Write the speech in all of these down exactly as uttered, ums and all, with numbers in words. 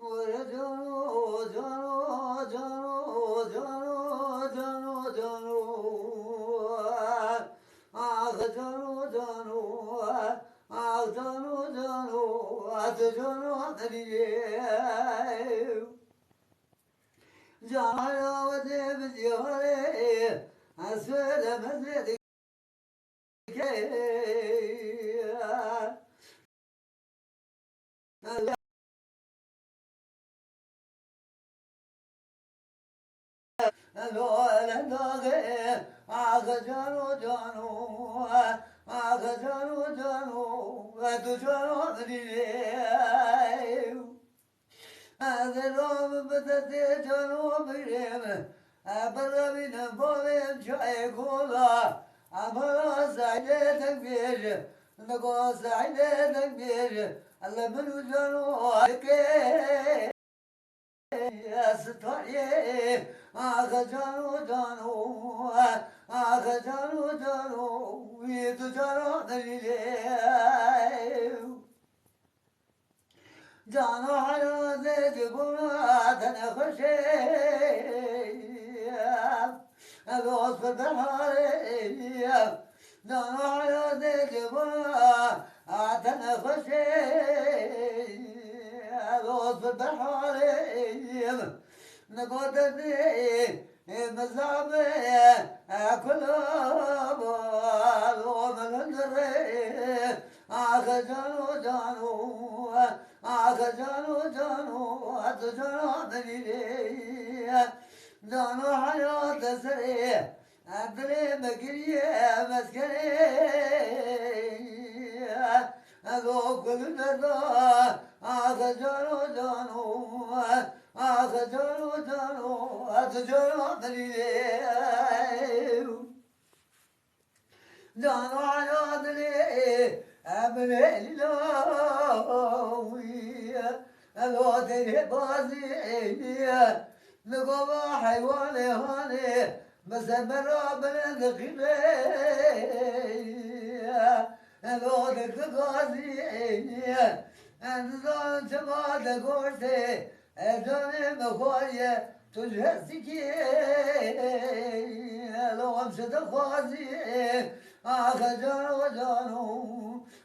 Were cano, cano, cano, cano, cano, cano. Ah, cano, cano, ah, cano, cano, ah, tu cano, ah, diliye. Cano, ya, wede, bizi, were, ah, söyleme, Ez ê ravim bi destê cano bigirêm, e, birevînim bavê çayê kola, e, bala Seîdê dengbêj, digo Seîdê dengbêj, li min û cano dike. Sitarê, axe cano cano, axe cano cano, wî tu cano delîlê. Cano heyatê ji bona te nexweş e, dost bi deharê. Cano heyatê ji bona te nexweş e, dost bi deharê. Niko derdê, e, mizabê, e, kulabo, lo min hundirê. Axe cano cano, axe cano cano, tu cano delîlê. Cano heyatê serê, e, dilê me kiriye meskenê. E, lo kulin derda, axe cano cano, axe cano cano, axe cano delîlê. Cano heyatê dilê, e, min ê lîla wî, e, lo têrê bazî, e, li gava heywanê hanê, bi semera bilind qîmê, e, lo dikdi gazî, e, e, dizanin çima de goştê, e, canê min xwariye, tu ji hestî kî, e, lo em ji dixwazî, e, axe cano cano,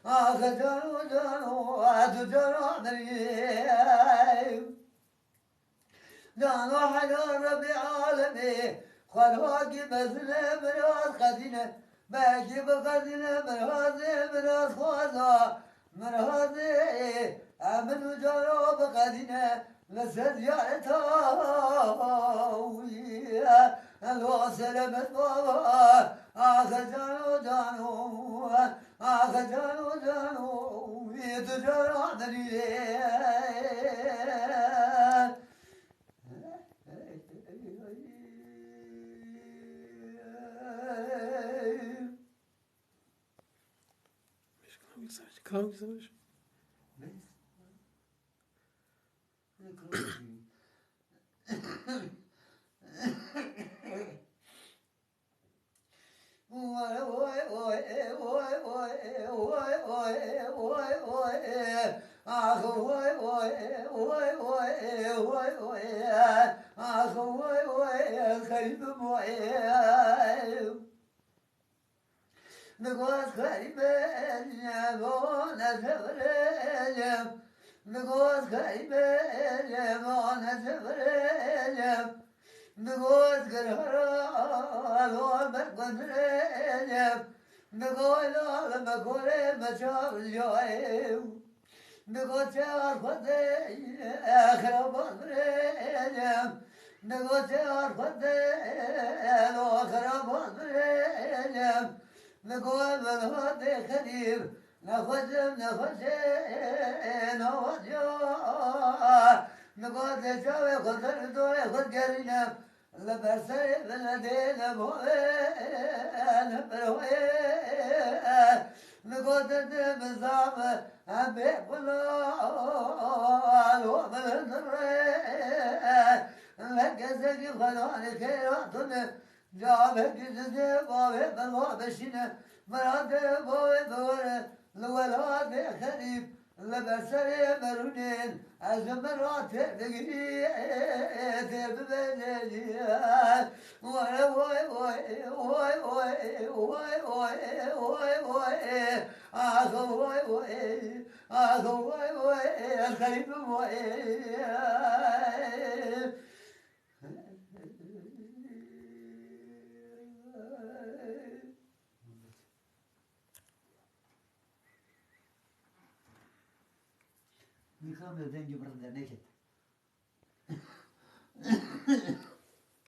axe cano cano, e, tu cano min î. Cano heyra Rebbê alemê, xwelhakî mezine miraz qedîne, belkî biqedîne mirazê mirazxwaza, mirazê, e, min û cano biqedîne, li ser ziyareta wî, lo selamet baba, axe cano cano. Axe cano cano, wî tu cano delîlê. Kanal güzel. Nigos xerîbê, bona zevirê, nigos xerîbê, bona zevirê. Nigos girhara, lo me gundirê, nigo lal me gorê me çav jayê. Nigo çar xwedê, xirabat birê, nigo çar xwedê, lo xirabat birê. Nigo em velhatê xerîb, nexweşim, nexweşê, nexweşê. Nigo dê çavê xwe ser dorê xwe gerîne, li ber serê miletê nebavê, nebiroyê. Nigo derdê min zaf e, em bê kulal, wa min rê. Her kesekî xwe danê xêra tune, Cavekî ji dê bavê min va bişîne, miratê bavê min were, li welatê xerîb, Li ber serê merûnên ez û min ra têr digirî, têr bibêjê. Way, way, way, way, way, way, way, way, way. Ax, way, way, ax, way, way, ez xerîb im, way. Nîka me dengê min derneket.